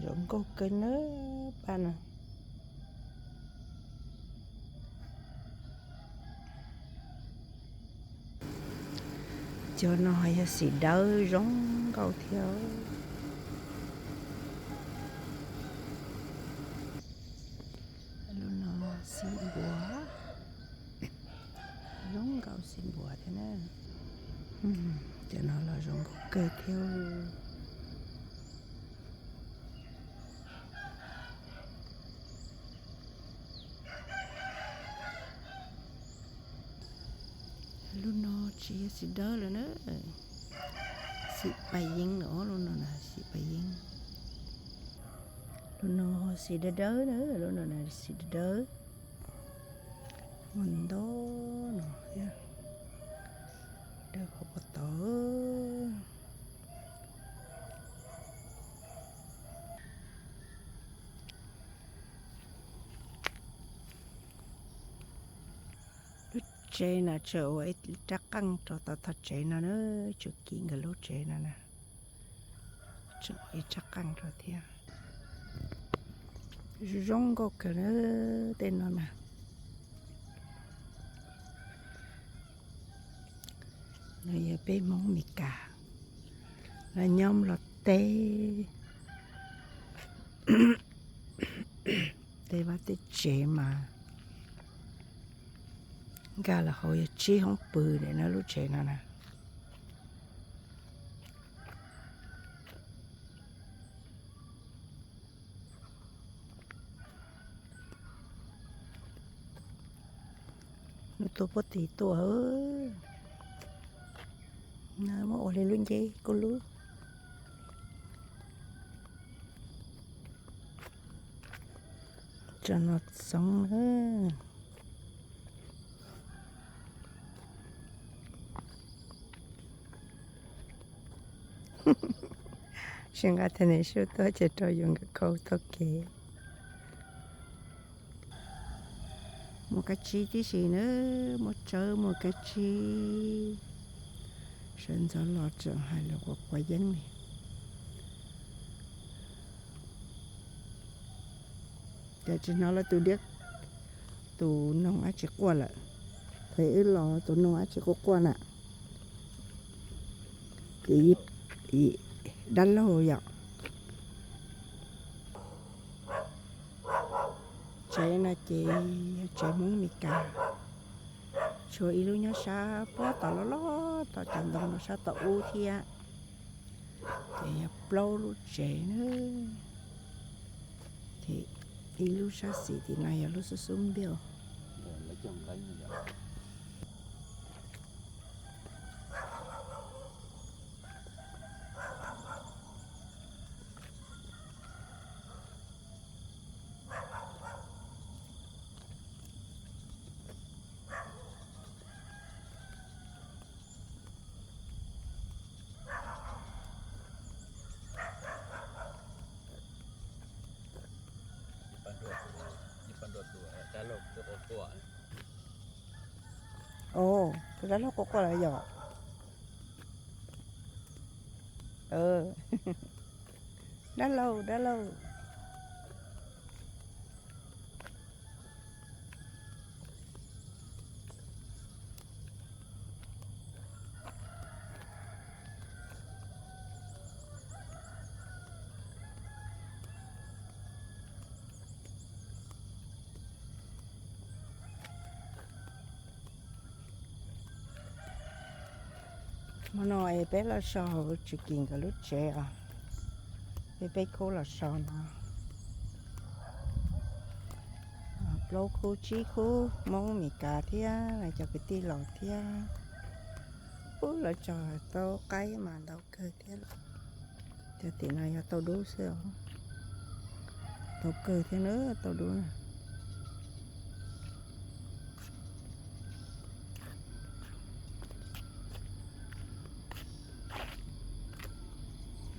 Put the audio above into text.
Zoo nkauj kawg na paj no. Cov no ho yog xim dawb zoo nkauj thiab. Lub no xim npuas, zoo nkauj xim npuas thiab na. Cov no los zoo nkauj kawg thiab. Lub no tsis yog xim dawb lawm na, xim pais yeeb lawm, lub no na xim pais yeeb. Lub no xim dawb dawb na, lub no na xim dawb dawb, muaj ntau no thiab, dawb qhov pob tod. Lub tsev no tseem ua ib rab qeej rau tom tog tsev no na, tsuas kim nkawd lub tsev no na, tseem ua ib rab qeej rau thiab. Zoo nkauj kawg na, tej no na. No yog peb Hmoob Mes Kas los nyob los teb, tej vaj tej tsev mas nkag los hauv yog tsib hoob pw na lub tsev no na. Nws tuaj puag tim tuaj, muab ua li lub nceb kuj lub. Tso no txoov na. Sij nqa tha ne sub tuaj ces rau yuav nkawd khau taug kev. Muaj kab tsib tib si na, muaj tsawb muaj kab tsib. Sawv ntxov los tseem hais lus quav quav yeeb li. Ces tsis hnov lawv tus diab, tus noog dab tsi quaj lawm. Thaum wb los tus noog dab tsi quaj quaj na. Ces dab laug yom. Tsev no ces yog tsev Hmoob Mes Kas, tshuav ib lub nyob sab puag tom loj loj tom cov ntoo no sab tom ub thiab. Ces yog plaub lub tsev na, ces ib lub sab xis tim no yog lub xub xub npiaj. Os, tus dab laug quaj quaj lawm yom. Dab laug, dab laug. Hmo no es peb los so hauv Tsis Kim nkawd lub tsev os. Peb peb khub los so no. Plaub khub tsib khub Hmoob Mes Kas thiab cov kwv tij los thiab. Ub, lawv tso tau qaib mas ntau kawg thiab. Cov tim no yog tauj dub xwb os. Tau kawg thiab na, tauj dub na.